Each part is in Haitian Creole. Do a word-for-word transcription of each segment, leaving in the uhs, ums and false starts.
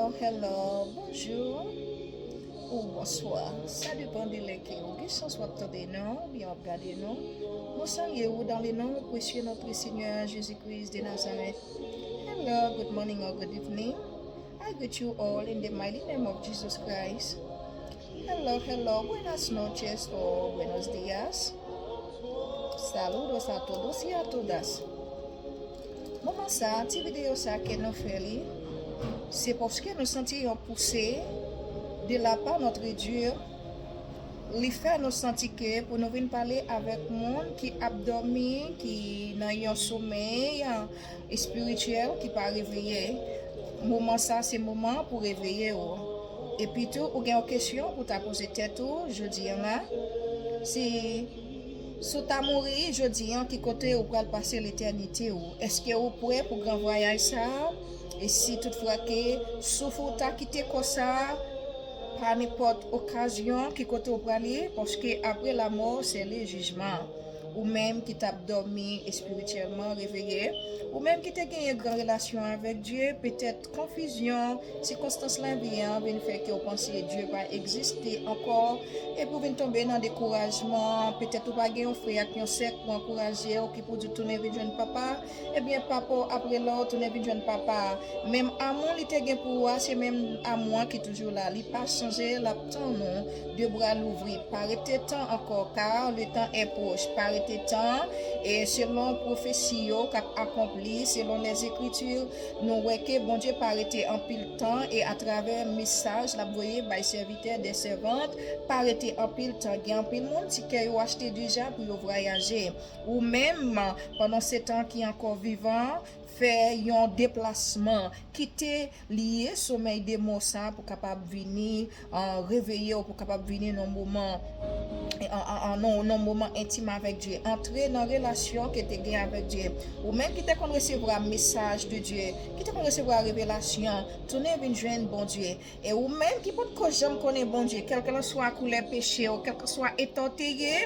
Hello, bonjou ou bonswa. Sa depann de lè ke ou gen chans w ap tande nou oubyen w ap gade nou. Nou salye ou dans le nom précieux notre Seigneur Jésus-Christ de Nazareth. Hello, good morning or good evening. I greet you all in the mighty name of Jesus Christ. Hello, hello, buenas noches o buenos días. Saludos a todos y a todas. Moman sa, ti videyo sa ke nou fè li, se paske nou santi yon pouse de la part notre Dieu. Li fè nou santi ke pou nou vin pale avèk moun ki ap dòmi, ki nan yon somèy espirityèl, ki pa reveye. Moman sa, se moman pou reveye ou. Epi tou, ou gen yon kesyon pou ta poze tèt ou jodi an la. Si, si w ta mouri jodi an, ki kote ou pral pase letènite ou? Èske ou prè pou gran vwayaj sa a? E si toutfwa ke souf ou ta kite kò sa a, pa nenpòt okazyon, ki kote ou prale? Paske apre lamò, se le jijman. Ou menm ki t ap dòmi espirityèlman, reveye. Ou menm ki te genyen gran relasyon avèk Dye, petèt konfizyon, sikonstans lavi an vin fè ke w panse Dye pa egziste ankò, epi w vin tonbe nan dekourajman, petèt ou pa gen yon frè ak yon sè pou ankouraje w, ki pou di w tounen vin jwenn papa, ebyen papa w ap rele w tounen vin jwenn papa a. Menm amou li te gen pou ou a, se menm amou an ki toujou la. Li pa chanje, l ap tann ou, de bra louvri. Pa rete tan ankò, car le temps est proche. Pa rete tan, e selon pwofesi yo k ap akonpli, selon lèzekriti, nou wè ke Bondye pa rete anpil tan, e atravè mesaj l ap voye bay sèvitè, de sèvant, pa rete anpil tan. Gen anpil moun, tikè yo achte deja pou yo vwayaje. Ou menm, pandan se tan ki ankò vivan, fè yon deplasman, kite lye somèy de mò sa pou kapab vini, an, reveye w, pou kapab vini nan moman, an, an, an, nan, nan moman entim avèk Dye. Antre nan relasyon ke te gen avèk Dye. Ou menm ki te konn resevwa mesaj de Dye, ki te konn resevwa revelasyon, tounen vin jwenn Bondye. E ou menm ki potko janm konnen Bondye, kèlkelanswa koulè peche w, kèlkelanswa eta w te ye,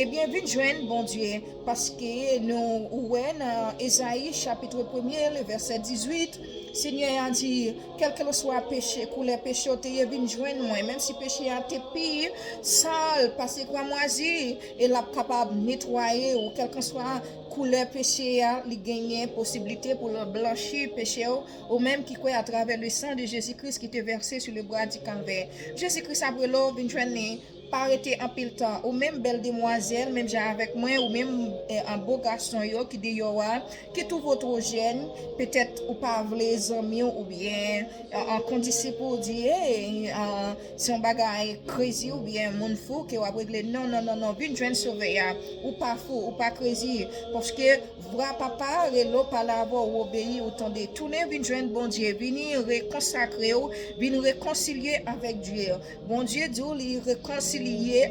ebyen vin jwenn Bondye. Paske nou wè nan Ezayi chapit premye, le vèsè dizuit, Senyè a di, kèlkelanswa peche, koulè peche w te ye, vin jwenn mwen. Menm si peche a te pi sal pase kramwazi, e l ap kapab netwaye w, kèlkelanswa koulè peche a, li genyen posiblite pou l blanchi peche w, ou menm ki kwè atravè le sang de Jésus-Christ qui te versé sur le bois du Calvaire. Jezi Kris ap rele w vin jwenn li. Pa rete anpil tan. Ou menm bèl demwazèl, menm jan avèk mwen, ou menm, eh, an bo gason yo ki deyò a, ki twouve w twò jèn, petèt ou pa vle zanmi w oubyen, eh, an kondisip ou di, hey, eh, se yon bagay krezi oubyen moun fou ke w ap regle. Non, non, non, non, vin jwenn Sovè a. Ou pa fou, ou pa krezi, paske vwa Papa a rele w, pale avè w, ou obeyi, ou tande. Tounen vin jwenn Bondye, vini rekonsakre w, vin rekonsilye avèk Dye. Bondye di w li rekonsilye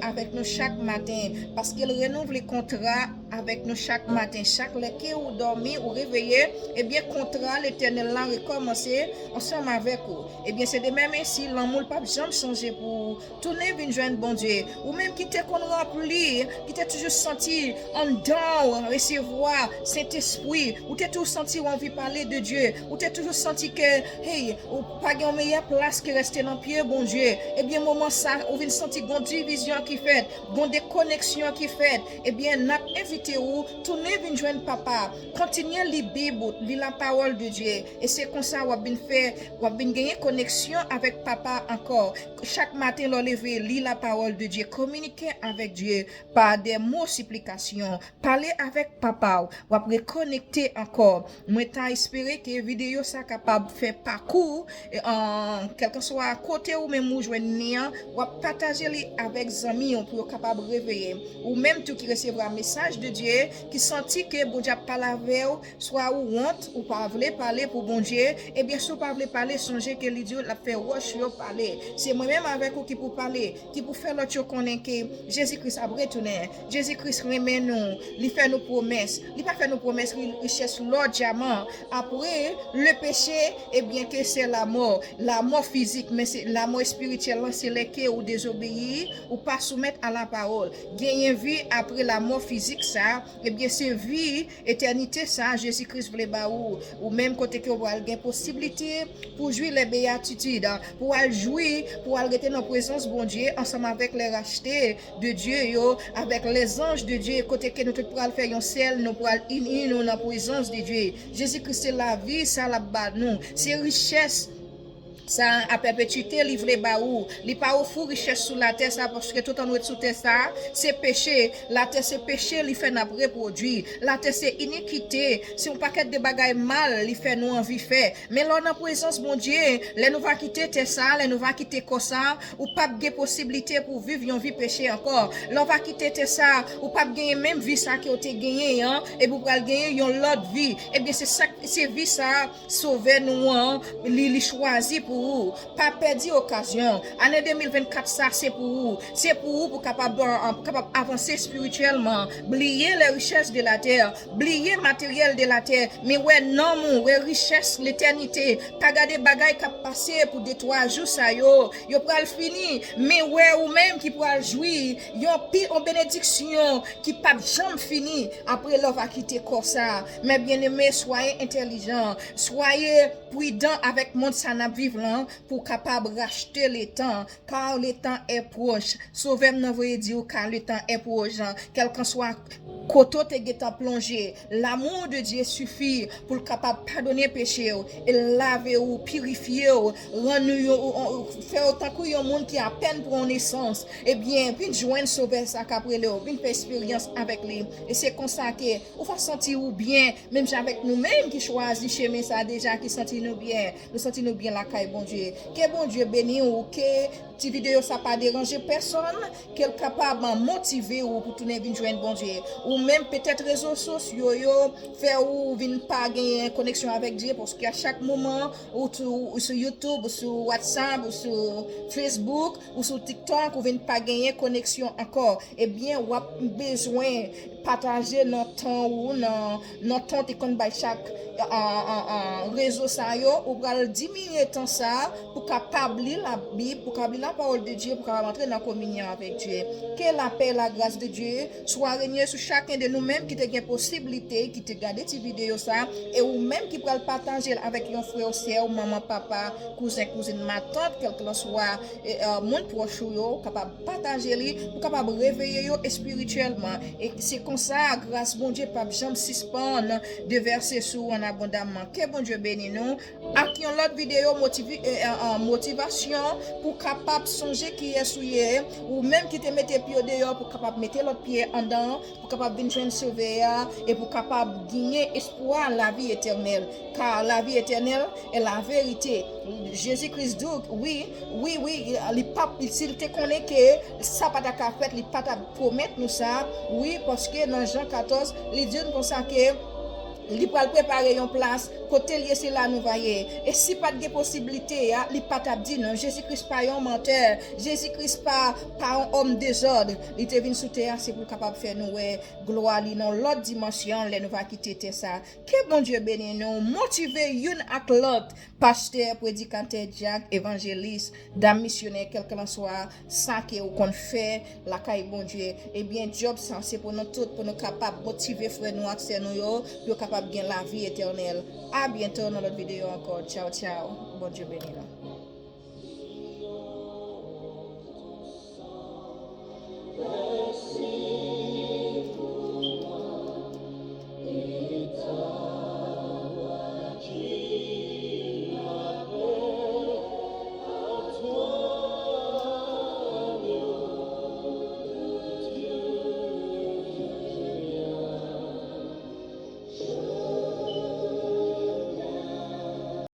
avèk nou chak maten, paske l renouvle kontra avèk nou chak maten. Chak lè ke ou dòmi, ou reveye, ebyen kontra Letènèl la rekòmanse ansanm avèk ou. Ebyen se de menm ensi, lanmou l p ap janm chanje pou ou. Tounen vin jwenn Bondye. Ou menm ki te konn ranpli, ki te toujou santi anndan w resevwa Sentespri, ou te toujou santi w anvi pale de Dye, ou te toujou santi ke, hey, ou pa gen yon meyè plas ke reste nan pye Bondye. Ebyen, moman sa, ou vin santi gon divizyon ki fèt, gon dekoneksyon ki fèt. Ebyen, n ap envite ou tounen vin jwenn Papa. Kontinye li Bib ou, li la parole de Dieu. E se konsa w ap vin fè, w ap vin genyen koneksyon avèk Papa ankò. Chak maten lè w leve, li la parole de Dieu, kominike avèk Dye pa de mo siplikasyon. Pale avèk Papa w, w ap rekonekte ankò. Mwen ta espere ke videyo sa kapab fè pakou, e, an, kèlkanswa kote ou menm ou jwenn li an, w ap pataje li avèk zanmi w pou yo kapab reveye. Ou menm tou ki resevwa mesaj de Dye, ki santi ke Bondye ap pale avè w, swa ou wont, ou pa vle pale pou Bondye, ebyen si w pa vle pale, sonje ke li di w l ap fè wòch yo pale. Se mwen menm avèk ou ki pou pale, ki pou fè lòt yo konnen ke Jezi Kris ap retounen. Jezi Kris renmen nou, li fè nou pwomès. Li pa fè nou pwomès ri-, richès lò, dyaman. Apre le péché, ebyen ke se lamò. Lamò fizik, men se lamò espirityèl lan, se lè ke ou dezobeyi, ou pa soumèt a la parole. Genyen vi apre lamò fizik sa, ebyen, se vi etènite sa Jezi Kris vle ba ou. Ou menm kote ke w pral gen posiblite pou jwi lè beyatitid, pou w al jwi, pou w al rete nan prezans Bondye ansanm avèk lè rachte de Dye yo, avèk lè zanj de Dye, kote ke nou tout pral fè yon sèl, nou pral ini nou nan prezans de Dye. Jezi Kris se lavi sa l ap ba nou, se richès sa a pèpetite li vle ba ou. Li pa ofri richès sou latè sa, paske tout ann ret sou tè sa, se peche. Latè se peche li fè n ap repwodui. Latè se inikite, se yon pakèt de bagay mal li fè nou anvi fè. Men lè w nan prezans Bondye, lè nou va kite tè sa, lè nou va kite kò sa, ou p ap gen posiblite pou w viv yon vi peche ankò. Lè w va kite tè sa, ou p ap genyen menm vi sa ke w te genyen an, epi w pral genyen yon lòt vi. Ebyen, se sa, se vi sa Sovè nou an, li, li chwazi pou ou. Pa pèdi okazyon. Ane de mil vennkat sa, se pou ou. Se pou ou pou kapab, pou kapab avanse espirityèlman. Bliye lè richès de latè. Bliye materyèl de latè. Men wè nanm ou, wè richès letènite. Pa gade bagay k ap pase pou de twa jou sa yo. Yo pral fini. Men wè ou menm ki pral jwi yon pi, yon benediksyon ki p ap janm fini apre lè w va kite kò sa. Mes bien-aimés, soyez intelligents, soyez prudents avèk mond sa n ap viv lan pou w kapab rachte letan, car le temps est proche. Sovè m nan voye di w, car le temps est proche. Kèlkanswa kote w te gentan plonje, l'amour de Dieu suffit pou l kapab padone peche w e lave w, pirifye w, rann ou yon, fè w tankou yon moun ki apèn pran nesans. Ebyen, vin jwenn Sovè sa k ap rele w, vin fè esperyans avèk li. E se konsa ke ou va santi ou byen, menm jan avèk nou menm ki chwazi chemen sa deja, ki santi nou byen. Nou santi nou byen lakay Bondye. Ke Bondye beni w, ke ti videyo sa pa deranje pèsonn, ke l kapab motive w pou tounen vin jwenn Bondye. Ou menm petèt rezo sosyo yo fè ou vin pa genyen koneksyon avèk Dye, paske a chak moman ou tou, ou sou YouTube, ou sou WhatsApp, ou sou Facebook, ou sou TikTok, ou vin pa genyen koneksyon ankò. Ebyen, w ap bezwen pataje nan tan ou, nan, nan tan w te konn bay chak, a, a, a, rezo sa yo, ou pral diminye tan sa pou kapab li Labib, pou kapab li la parole de Dieu, pou kapab antre nan kominyon avèk Dye. Que la paix, la grâce de Dieu soit règne sur chacun de nous menm ki te gen posiblite, ki te gade ti videyo sa, e ou menm ki pral pataje l avèk yon frè, sè, manman, papa, kouzen, kouzin, matant, kèlkanswa e, e, moun pwòch ou yo, kapab pataje li, pou kapab reveye yo espirityèlman. E se konsa, gras Bondye p ap janm sispann devèse sou ou an abondamman. Ke Bondye beni nou ak yon lòt videyo motivi-, e, e, e, motivasyon pou kapab sonje kiyès ou ye, ou menm ki te mete pye w deyò pou kapab mete lòt pye anndan, pou kapab vin jwenn Sovè a e pou kapab genyen espwa lavi etènèl. Car la vie éternelle est la vérité. Jezi Kris di w, wi, wi, wi, li p ap, si l te konnen ke sa pa ta ka fèt, li pa t ap pwomèt nou sa. Wi, paske nan Jan katòz, li di n konsa ke li pral prepare yon plas, kote l ye, se la nou va ye. E si pa t gen posiblite a, li pa t ap di nou. Jezi Kris pa yon mantè. Jezi Kris pa, pa yon òm dezòd. Li te vin sou tè a, se pou l kapab fè nou wè glwa li nan lòt dimansyon lè nou va kite tè sa. Ke Bondye beni nou, motive youn ak lòt, pastè, predikatè, dyak, evanjelis, dam misyonè, kèlkanswa sa ke ou konn fè lakay Bondye. Ebyen, djòb sa se pou nou tout, pou nou kapab motive frè nou ak sè nou yo, pou yo kapab gen lavi etènèl. A byento nan lòt videyo ankò. Tchaw, tchaw. Bondye beni nou.